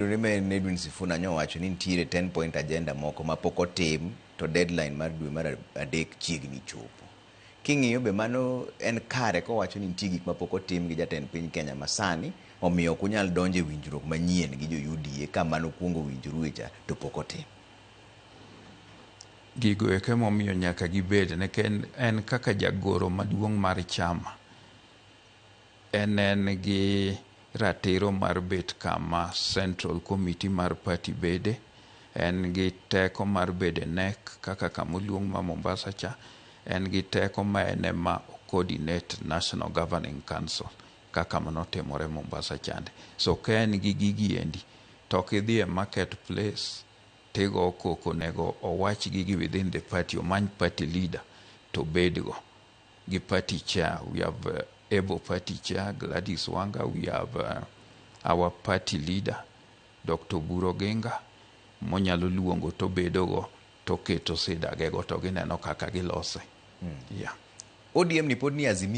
Ma en Edwin Sifuna nyowacho ni nitiere 10 point agenda moko ma pok otim, to deadline mar dwe mar adek chiegni chopo. King'iyo be mano en kare kowacho ni nitie gik mapok otim gi jatend piny Kenya masani, omiyo ok unyal donjo e winjruok manyien gi jo UDA ka mano kuongo winjoru e cha to pok otim. Gigo eko emomiyo nyaka gibed nikech en kaka jagoro maduong' mar chama, en gi ratiro mar bet kama Central Committee mar party bede, en gi teko mar bedo e NEC kaka kamoluong ma Mombasa cha, en gi teko ma en ema coordinate National Governing Council kaka manotimore Mombasa chande. So ka en gi gigi endi to kidhi e market place tigo koko, onego owach gigi within the party, omany party leader to bedgo gi party chair. We have able party chair Gladys Wanga, we have our party leader Dr. Oburu Oginga, monyalo luongo to bedogo to keto sidagego to gineno kaka gilose. Yeah. ODM ni pod ni Azimio.